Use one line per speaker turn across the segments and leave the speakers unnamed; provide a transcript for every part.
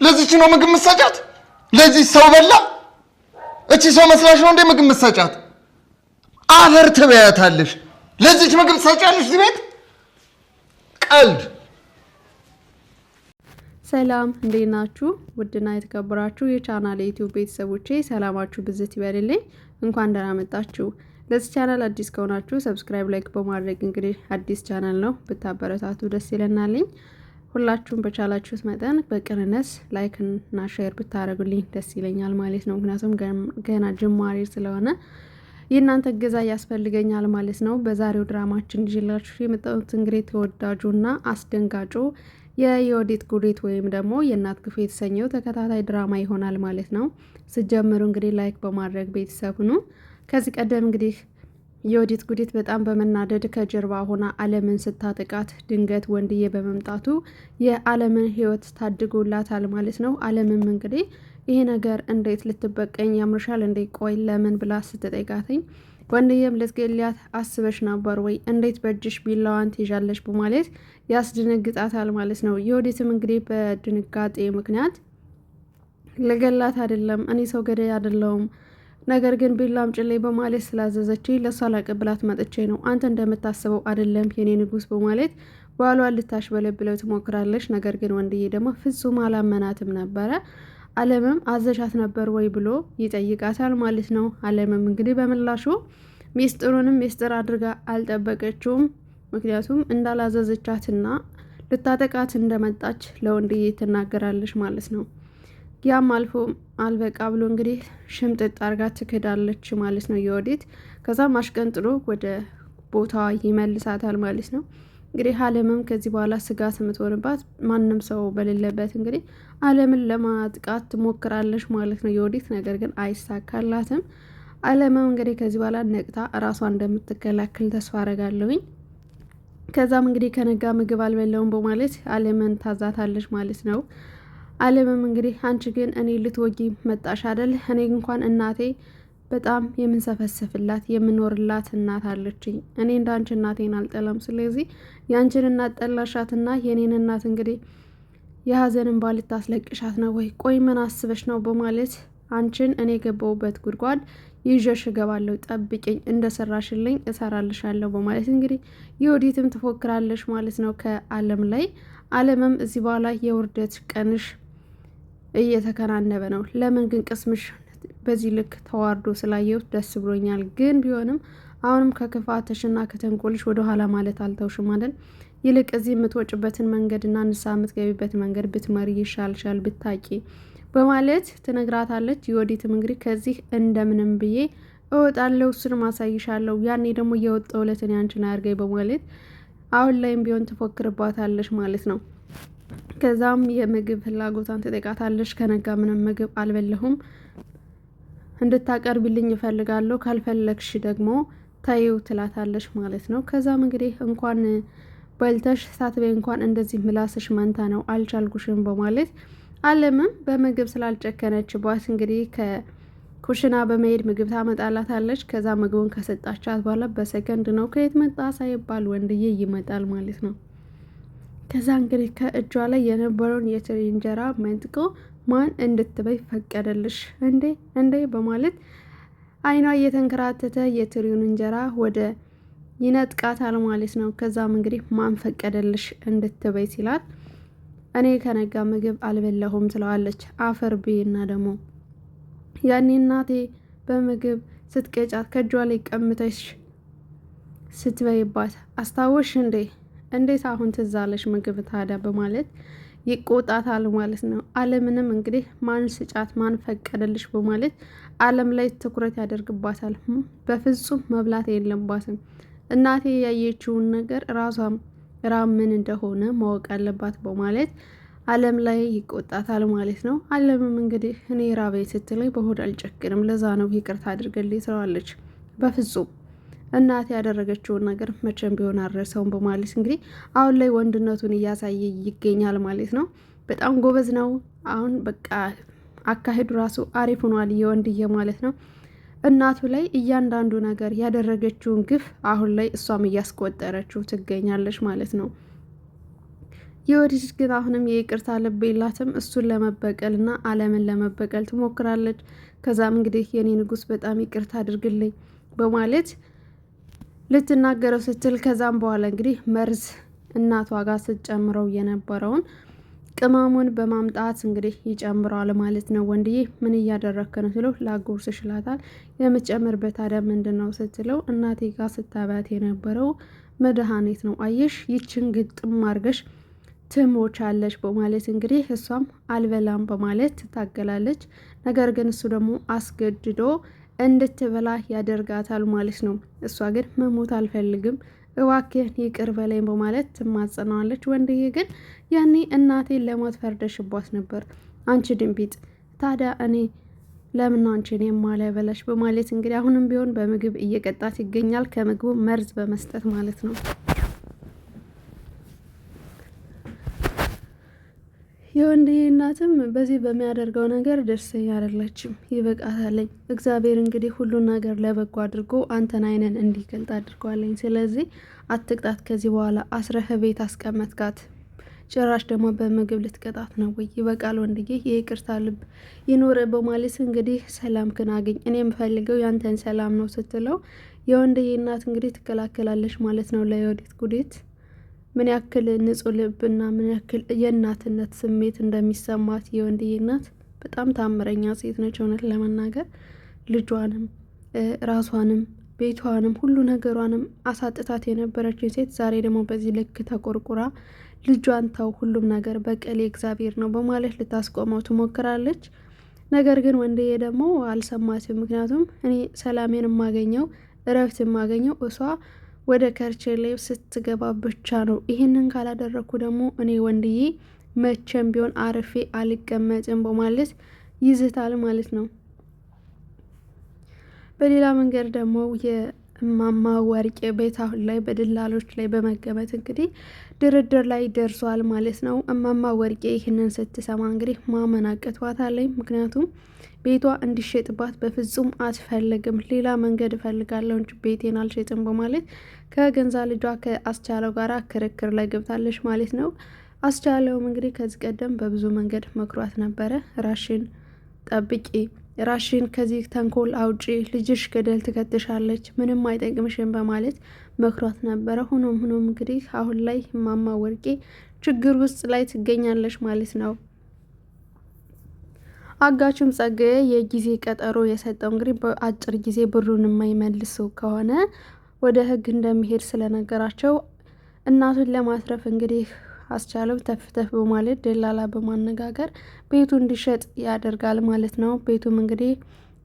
ለዚች ነው ምግብ ምሰጫት? ለዚህ ሰው በላ? እቺ ሰው መስላሽ ነው እንዴ ምግብ ምሰጫት? አፈር ትበያታለሽ። ለዚች ምግብ ትሰጫለሽ? እዚህ ቤት ቀልድ።
ሰላም እንዴት ናችሁ? ውድና የተከበራችሁ የቻናል የዩቲዩብ ቤተሰቦቼ ሰላማችሁ ብዝት ይበልልኝ። እንኳን ደህና መጣችሁ። ለዚህ ቻናል አዲስ ከሆናችሁ subscribe፣ like በማድረግ እንግዲህ አዲስ ቻናል ነው ብታበረታቱ ደስ ይለናልኝ። ሁላችሁም በቻላችሁት መጠን በቅንነት like እና share ብታደርጉልኝ ደስ ይለኛል ማለት ነው። ምክንያቱም ገና ጅማሬ ስለሆነ የእናንተ እገዛ ያስፈልገኛል ማለት ነው። በዛሬው ድራማችን ይዤላችሁ የመጣሁት እንግዲህ ተወዳጁና አስደንጋጩ የዮዲት ጉዲት ወይም ደግሞ የእናት ግፍ የተሰኘው ተከታታይ ድራማ ይሆናል ማለት ነው። ስጀምሩ እንግዲህ like በማድረግ ቤተሰብ ሁኑ። ከዚህ ቀደም እንግዲህ የወዲት ጉዲት በጣም በመናደድ ከጀርባ ሆና አለምን ስታጥቃት ድንገት ወንድዬ በመምጣቱ የአለምን ሕይወት ታድጎላታል ማለት ነው። አለምም እንግዲህ ይሄ ነገር እንዴት ልትበቀኝ ያምርሻል እንዴ? ቆይ ለምን ብላ ስትጠይቃትኝ ወንድዬም ልትገሊያት አስበሽ ነበር ወይ? እንዴት በእጅሽ ቢላዋን ትይዣለሽ? በማለት ያስደነግጣታል ማለት ነው። የወዲትም እንግዲህ በድንጋጤ ምክንያት ልገላት አይደለም እኔ ሰው ገዳይ አይደለሁም ነገር ግን ቢላም ጭሌ በማለት ስላዘዘች ለእሷ ላቀብላት መጥቼ ነው፣ አንተ እንደምታስበው አይደለም የኔ ንጉስ በማለት ባሏን ልታሽበለብለው ትሞክራለች። ነገር ግን ወንድዬ ደግሞ ፍጹም አላመናትም ነበረ። አለምም አዘሻት ነበር ወይ ብሎ ይጠይቃታል ማለት ነው። አለምም እንግዲህ በምላሹ ሚስጥሩንም ሚስጥር አድርጋ አልጠበቀችውም። ምክንያቱም እንዳላዘዘቻትና ልታጠቃት እንደመጣች ለወንድዬ ትናገራለች ማለት ነው። ያም አልፎ አልበቃ ብሎ እንግዲህ ሽምጥጥ አርጋ ትክዳለች ማለት ነው የወዲት። ከዛም አሽቀንጥሮ ወደ ቦታዋ ይመልሳታል ማለት ነው። እንግዲህ አለምም ከዚህ በኋላ ስጋት የምትሆንባት ማንም ሰው በሌለበት እንግዲህ አለምን ለማጥቃት ትሞክራለች ማለት ነው የወዲት። ነገር ግን አይሳካላትም። አለምም እንግዲህ ከዚህ በኋላ ነቅታ እራሷ እንደምትከላከል ተስፋ አረጋለሁኝ። ከዛም እንግዲህ ከነጋ ምግብ አልበለውም በማለት አለምን ታዛታለች ማለት ነው። አለምም እንግዲህ አንቺ ግን እኔ ልትወጊ መጣሽ አደል? እኔ እንኳን እናቴ በጣም የምንሰፈስፍላት የምኖርላት እናት አለችኝ። እኔ እንደ አንቺ እናቴን አልጠላም። ስለዚህ የአንቺን እናት ጠላሻትና የኔን እናት እንግዲህ የሀዘንን እንባ ልታስለቅሻት ነው ወይ? ቆይ ምን አስበሽ ነው? በማለት አንቺን እኔ የገባሁበት ጉድጓድ ይዤሽ እገባለሁ፣ ጠብቂኝ፣ እንደሰራሽልኝ እሰራልሻለሁ በማለት እንግዲህ የወዲትም ትፎክራለሽ ማለት ነው ከአለም ላይ። አለምም እዚህ በኋላ የውርደት ቀንሽ እየተከናነበ ነው። ለምን ግን ቅስምሽ በዚህ ልክ ተዋርዶ ስላየሁት ደስ ብሎኛል። ግን ቢሆንም አሁንም ከክፋትሽና ከተንኮልሽ ወደኋላ ማለት አልተውሽም አይደል? ይልቅ እዚህ የምትወጭበትን መንገድና ንስሐ የምትገቢበት መንገድ ብትመሪ ይሻልሻል ብታቂ በማለት ትነግራታለች። የወዲትም እንግዲህ ከዚህ እንደምንም ብዬ እወጣለሁ፣ እሱንም አሳይሻለሁ፣ ያኔ ደግሞ የወጣው ዕለትን ያንቺን አያርገኝ በማለት አሁን ላይም ቢሆን ትፎክርባታለች ማለት ነው። ከዛም የምግብ ፍላጎቷን ትጠይቃታለች። ከነጋ ምንም ምግብ አልበለሁም እንድታቀርቢልኝ እፈልጋለሁ፣ ካልፈለግሽ ደግሞ ተይው ትላታለች ማለት ነው። ከዛም እንግዲህ እንኳን በልተሽ ሳትበይ እንኳን እንደዚህ ምላስሽ መንታ ነው አልቻልኩሽም በማለት አለምም በምግብ ስላልጨከነችባት እንግዲህ ከኩሽና በመሄድ ምግብ ታመጣላታለች። ከዛ ምግቡን ከሰጣቻት በኋላ በሰከንድ ነው ከየት መጣ ሳይባል ወንድዬ ይመጣል ማለት ነው። ከዛ እንግዲህ ከእጇ ላይ የነበረውን የትሪ እንጀራ መንጥቆ ማን እንድትበይ ፈቀደልሽ እንዴ እንዴ በማለት አይኗ እየተንከራተተ የትሪውን እንጀራ ወደ ይነጥቃታል ማለት ነው። ከዛም እንግዲህ ማን ፈቀደልሽ እንድትበይ ሲላት እኔ ከነጋ ምግብ አልበላሁም ትለዋለች። አፈር እና ደግሞ ያኔ እናቴ በምግብ ስትቀጫት ከእጇ ላይ ቀምተሽ ስትበይባት አስታወሽ እንዴ እንዴት አሁን ትዝ አለሽ ምግብ ታዲያ በማለት ይቆጣታል ማለት ነው። አለምንም እንግዲህ ማን ስጫት ማን ፈቀደልሽ በማለት አለም ላይ ትኩረት ያደርግባታል። በፍጹም መብላት የለባትም እናቴ ያየችውን ነገር ራሷም ራብ ምን እንደሆነ ማወቅ አለባት በማለት አለም ላይ ይቆጣታል ማለት ነው። አለምም እንግዲህ እኔ ራበኝ ስትለኝ በሆድ አልጨክንም፣ ለዛ ነው ይቅርታ አድርገልኝ ትለዋለች። በፍጹም እናት ያደረገችውን ነገር መቼም ቢሆን አልረሳውም በማለት እንግዲህ አሁን ላይ ወንድነቱን እያሳየ ይገኛል ማለት ነው። በጣም ጎበዝ ነው። አሁን በቃ አካሄዱ ራሱ አሪፍ ሆኗል የወንድዬ ማለት ነው። እናቱ ላይ እያንዳንዱ ነገር ያደረገችውን ግፍ አሁን ላይ እሷም እያስቆጠረችው ትገኛለች ማለት ነው። የወዲት ግን አሁንም የይቅርታ ልብ የላትም። እሱን ለመበቀልና አለምን ለመበቀል ትሞክራለች። ከዛም እንግዲህ የኔ ንጉስ በጣም ይቅርታ አድርግልኝ በማለት ልትናገረው ስትል ከዛም በኋላ እንግዲህ መርዝ እናቷ ጋር ስትጨምረው የነበረውን ቅመሙን በማምጣት እንግዲህ ይጨምረዋል ማለት ነው። ወንድዬ ምን እያደረክ ነው ሲለው ላጎርስሽ ይላታል። የምትጨምርበት ታዲያ ምንድን ነው ስትለው እናቴ ጋር ስታባት የነበረው መድኃኒት ነው። አየሽ ይችን ግጥም አርገሽ ትሞቻለሽ በማለት እንግዲህ እሷም አልበላም በማለት ትታገላለች። ነገር ግን እሱ ደግሞ አስገድዶ እንድትበላ ያደርጋታል ማለት ነው። እሷ ግን መሞት አልፈልግም እባክህን ይቅር በለኝ በማለት ትማጸነዋለች። ወንድዬ ግን ያኔ እናቴን ለሞት ፈርደሽባት ነበር አንቺ ድንቢጥ፣ ታዲያ እኔ ለምን አንቺ እኔ የማላበላሽ በማለት እንግዲህ አሁንም ቢሆን በምግብ እየቀጣት ይገኛል። ከምግቡ መርዝ በመስጠት ማለት ነው። የወንድዬ እናትም በዚህ በሚያደርገው ነገር ደስተኛ አይደለችም። ይበቃታለኝ እግዚአብሔር እንግዲህ ሁሉን ነገር ለበጎ አድርጎ አንተን አይነን እንዲገልጥ አድርጓለኝ። ስለዚህ አትቅጣት፣ ከዚህ በኋላ አስረህ ቤት አስቀመጥካት፣ ጭራሽ ደግሞ በምግብ ልትቀጣት ነው ወይ? ይበቃል ወንድዬ፣ የይቅርታ ልብ ይኑር በማለት እንግዲህ ሰላምክን አግኝ፣ እኔ የምፈልገው ያንተን ሰላም ነው ስትለው የወንድዬ እናት እንግዲህ ትከላከላለች ማለት ነው ለዮዲት ጉዲት ምን ያክል ንጹሕ ልብና ምን ያክል የእናትነት ስሜት እንደሚሰማት የወንድዬ እናት በጣም ታምረኛ ሴት ነች። እውነት ለመናገር ልጇንም ራሷንም ቤቷንም ሁሉ ነገሯንም አሳጥታት የነበረችን ሴት ዛሬ ደግሞ በዚህ ልክ ተቆርቁራ ልጇን ተው፣ ሁሉም ነገር በቀል እግዚአብሔር ነው በማለት ልታስቆመው ትሞክራለች። ነገር ግን ወንድዬ ደግሞ አልሰማትም። ምክንያቱም እኔ ሰላሜን የማገኘው እረፍት የማገኘው እሷ ወደ ከርቸሌ ስትገባ ብቻ ነው። ይህንን ካላደረግኩ ደግሞ እኔ ወንድዬ መቼም ቢሆን አርፌ አልቀመጥም በማለት ይዝታል ማለት ነው። በሌላ መንገድ ደግሞ የእማማ ወርቄ ቤት አሁን ላይ በደላሎች ላይ በመገመት እንግዲህ ድርድር ላይ ደርሷል ማለት ነው። እማማ ወርቄ ይህንን ስትሰማ እንግዲህ ማመን አቅቷታል። ምክንያቱም ቤቷ እንዲሸጥባት በፍጹም አትፈልግም። ሌላ መንገድ እፈልጋለሁ እንጂ ቤቴን አልሸጥም በማለት ከገንዛ ልጇ ከአስቻለው ጋር ክርክር ላይ ገብታለች ማለት ነው። አስቻለውም እንግዲህ ከዚህ ቀደም በብዙ መንገድ መክሯት ነበረ። ራሽን ጠብቂ፣ ራሽን ከዚህ ተንኮል አውጪ፣ ልጅሽ ገደል ትከትሻለች፣ ምንም አይጠቅምሽም በማለት መክሯት ነበረ። ሆኖም ሆኖም እንግዲህ አሁን ላይ እማማ ወርቄ ችግር ውስጥ ላይ ትገኛለች ማለት ነው። አጋቹም ጸጋዬ የጊዜ ቀጠሮ የሰጠው እንግዲህ በአጭር ጊዜ ብሩን የማይመልሱ ከሆነ ወደ ህግ እንደሚሄድ ስለነገራቸው እናቱን ለማትረፍ እንግዲህ አስቻለው ተፍተፍ በማለት ደላላ በማነጋገር ቤቱ እንዲሸጥ ያደርጋል ማለት ነው። ቤቱም እንግዲህ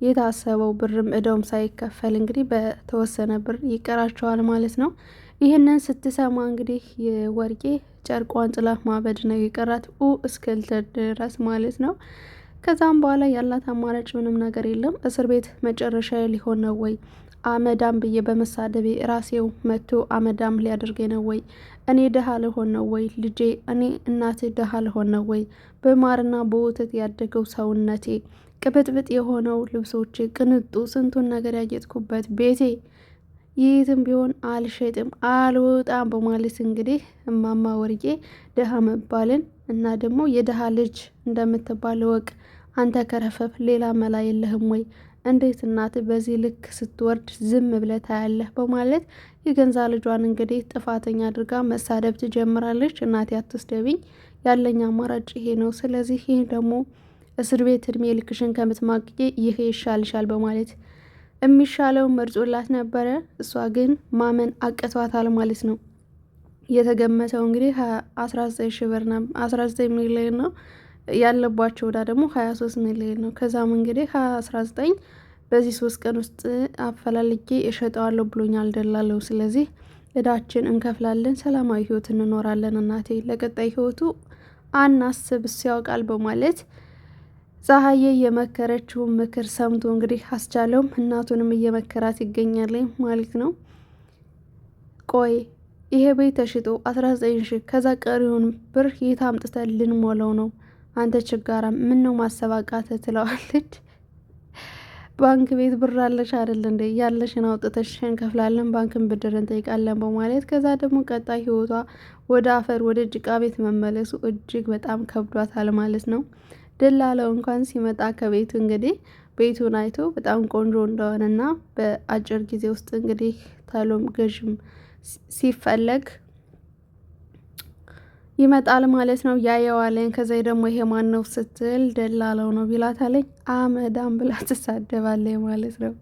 የታሰበው ብርም እዳውም ሳይከፈል እንግዲህ በተወሰነ ብር ይቀራቸዋል ማለት ነው። ይህንን ስትሰማ እንግዲህ የወርቄ ጨርቋን ጥላ ማበድ ነው የቀራት እስክልትል ድረስ ማለት ነው። ከዛም በኋላ ያላት አማራጭ ምንም ነገር የለም። እስር ቤት መጨረሻ ሊሆን ነው ወይ አመዳም ብዬ በመሳደቤ ራሴው መጥቶ አመዳም ሊያደርገኝ ነው ወይ? እኔ ድሃ ልሆን ነው ወይ? ልጄ እኔ እናቴ ድሃ ልሆን ነው ወይ? በማርና በወተት ያደገው ሰውነቴ፣ ቅብጥብጥ የሆነው ልብሶቼ፣ ቅንጡ ስንቱን ነገር ያጌጥኩበት ቤቴ የትም ቢሆን አልሸጥም አልወጣም በማለት እንግዲህ እማማ ወርቄ ድሃ መባልን እና ደግሞ የድሃ ልጅ እንደምትባል እወቅ። አንተ ከረፈፍ ሌላ መላ የለህም ወይ? እንዴት እናት በዚህ ልክ ስትወርድ ዝም ብለህ ታያለህ? በማለት የገንዛ ልጇን እንግዲህ ጥፋተኛ አድርጋ መሳደብ ትጀምራለች። እናቴ አትስደብኝ፣ ያለኝ አማራጭ ይሄ ነው። ስለዚህ ይህ ደግሞ እስር ቤት እድሜ ልክሽን ከምትማቅቂ ይሄ ይሻልሻል በማለት የሚሻለው መርጦላት ነበረ። እሷ ግን ማመን አቅቷታል ማለት ነው። የተገመተው እንግዲህ 19 ሺህ ብር 19 ሚሊዮን ነው ያለባቸው ዕዳ ደግሞ 23 ሚሊዮን ነው። ከዛም እንግዲህ 19 በዚህ 3 ቀን ውስጥ አፈላልጌ እሸጠዋለሁ ብሎኛል ደላለው። ስለዚህ እዳችን እንከፍላለን፣ ሰላማዊ ህይወት እንኖራለን፣ እናቴ ለቀጣይ ህይወቱ አናስብ እሱ ያውቃል በማለት ፀሐዬ የመከረችውን ምክር ሰምቶ እንግዲህ አስቻለውም እናቱንም እየመከራት ይገኛል ማለት ነው። ቆይ ይሄ ቤት ተሽጦ 19 ሺህ ከዛ ቀሪውን ብር የት አምጥተን ልንሞላው ነው? አንተ ችጋራ ምን ነው ማሰብ አቃተህ? ትለዋለች። ባንክ ቤት ብር አለሽ አይደል እንዴ? ያለሽን አውጥተሽ እንከፍላለን፣ ባንክን ብድር እንጠይቃለን በማለት ከዛ ደግሞ ቀጣይ ህይወቷ ወደ አፈር ወደ ጭቃ ቤት መመለሱ እጅግ በጣም ከብዷታል ማለት ነው። ደላላው እንኳን ሲመጣ ከቤቱ እንግዲህ ቤቱን አይቶ በጣም ቆንጆ እንደሆነና በአጭር ጊዜ ውስጥ እንግዲህ ተሎም ገዥም ሲፈለግ ይመጣል ማለት ነው። ያየዋለኝ። ከዛ ደግሞ ይሄ ማን ነው ስትል ደላላው ነው ቢላታለኝ አመዳም ብላ ትሳደባለኝ ማለት ነው።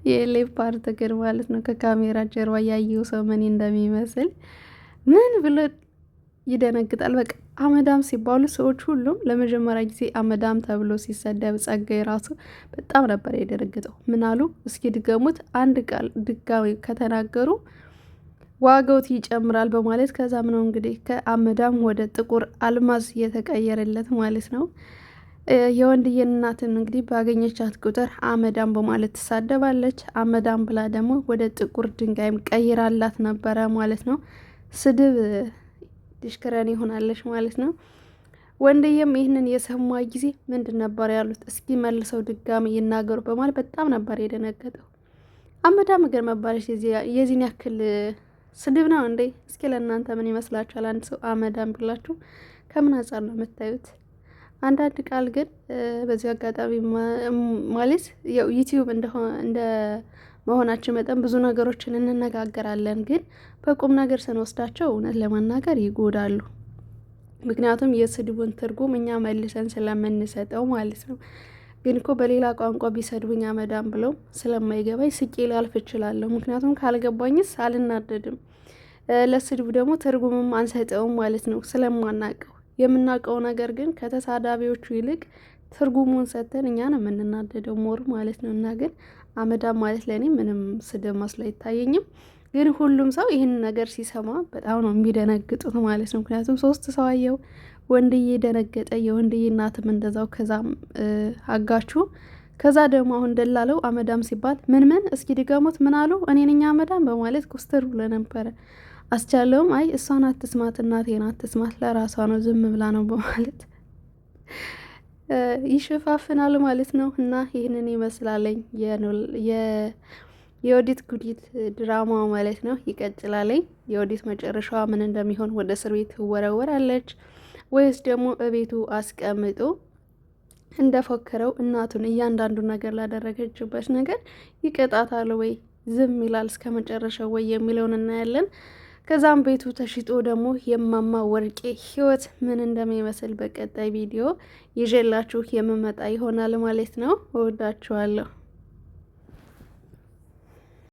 የሌ part ግን ማለት ነው ከካሜራ ጀርባ ያየው ሰው ምን እንደሚመስል ምን ብሎ ይደነግጣል። በቃ አመዳም ሲባሉ ሰዎች ሁሉም ለመጀመሪያ ጊዜ አመዳም ተብሎ ሲሰደብ ጸጋዬ ራሱ በጣም ነበር የደነገጠው። ምን አሉ እስኪ ድገሙት፣ አንድ ቃል ድጋሚ ከተናገሩ ዋጋውት ይጨምራል በማለት ከዛም ነው እንግዲህ ከአመዳም ወደ ጥቁር አልማዝ የተቀየረለት ማለት ነው። የወንድዬ እናትን እንግዲህ ባገኘቻት ቁጥር አመዳም በማለት ትሳደባለች። አመዳም ብላ ደግሞ ወደ ጥቁር ድንጋይም ቀይራላት ነበረ ማለት ነው። ስድብ ዲሽክረን ይሆናለች ማለት ነው። ወንድዬም ይህንን የሰማ ጊዜ ምንድን ነበር ያሉት? እስኪ መልሰው ድጋሚ ይናገሩ በማለት በጣም ነበር የደነገጠው። አመዳም እግር መባለች የዚህን ያክል ስድብ ነው እንዴ? እስኪ ለእናንተ ምን ይመስላችኋል? አንድ ሰው አመዳም ብላችሁ ከምን አንጻር ነው የምታዩት? አንዳንድ ቃል ግን በዚህ አጋጣሚ ማለት ያው ዩቲዩብ እንደ መሆናችን መጠን ብዙ ነገሮችን እንነጋገራለን፣ ግን በቁም ነገር ስንወስዳቸው እውነት ለመናገር ይጎዳሉ። ምክንያቱም የስድቡን ትርጉም እኛ መልሰን ስለምንሰጠው ማለት ነው። ግን እኮ በሌላ ቋንቋ ቢሰድቡኝ አመዳም ብለው ስለማይገባኝ ስቄ ላልፍ እችላለሁ። ምክንያቱም ካልገባኝስ አልናደድም። ለስድቡ ደግሞ ትርጉምም አንሰጠውም ማለት ነው ስለማናቀው። የምናውቀው ነገር ግን ከተሳዳቢዎቹ ይልቅ ትርጉሙን ሰጥተን እኛ ነው የምንናደደው more ማለት ነው። እና ግን አመዳም ማለት ለእኔ ምንም ስድብ መስሎ አይታየኝም። ግን ሁሉም ሰው ይህን ነገር ሲሰማ በጣም ነው የሚደነግጡት ማለት ነው። ምክንያቱም ሶስት ሰው አየው፣ ወንድዬ ደነገጠ፣ የወንድዬ እናትም እንደዛው፣ ከዛም አጋቹ፣ ከዛ ደግሞ አሁን ደላለው አመዳም ሲባል ምን ምን እስኪ ድገሙት ምን አሉ እኔ ነኝ አመዳም በማለት ኮስተር ብሎ ነበረ። አስቻለውም አይ እሷን አትስማት፣ እናቴን አትስማት፣ ለራሷ ነው ዝም ብላ ነው በማለት ይሸፋፍናል ማለት ነው። እና ይህንን ይመስላለኝ የወዲት ጉዲት ድራማ ማለት ነው። ይቀጥላለኝ። የወዲት መጨረሻዋ ምን እንደሚሆን ወደ እስር ቤት ትወረወራለች ወይስ ደግሞ እቤቱ አስቀምጦ እንደፎከረው እናቱን እያንዳንዱ ነገር ላደረገችበት ነገር ይቀጣታል ወይ ዝም ይላል እስከ መጨረሻው ወይ የሚለውን እናያለን። ከዛም ቤቱ ተሽጦ ደግሞ የማማ ወርቄ ህይወት ምን እንደሚመስል በቀጣይ ቪዲዮ ይዤላችሁ የምመጣ ይሆናል ማለት ነው። እወዳችኋለሁ።